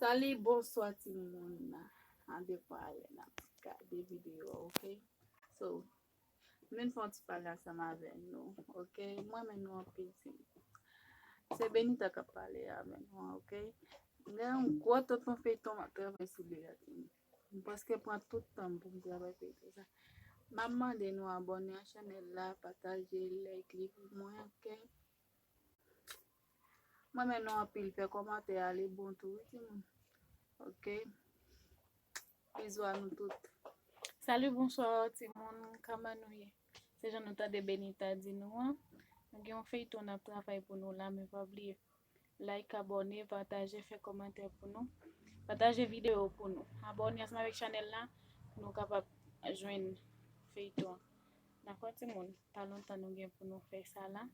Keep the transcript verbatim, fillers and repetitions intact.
Salut, bonswa timoun. An depi ayè n ap gade videyo, ok? So, m vin fè yon ti pale ansanm avè nou, ok? Mwen renmen nou anpil timoun. Se Benita k ap pale avè nou an, ok? M gen yon gwo tonton feyton m ap travay sou li la timoun. M prèske pran tout tan m pou m travay feyton sa. M ap mande nou abòne a chanèl la, pataje, like li pou mwen, ok? Mwen renmen nou anpil, fè kòmantè a li bon tou wi timoun. Ok. Bizou a nou tout. Salut, bonswa timoun, kòman nou ye? Se jan nou tande Benita di nou an. Nou gen yon feyton n ap travay pou nou la, men pa bliye. Like, abòne, pataje, fè kòmantè pou nou. Pataje videyo pou nou. Abòne ansanm avèk chanèl la pou nou kapab jwenn feyton an. Dakò timoun? Pa lontan nou gen pou nou fè sa la.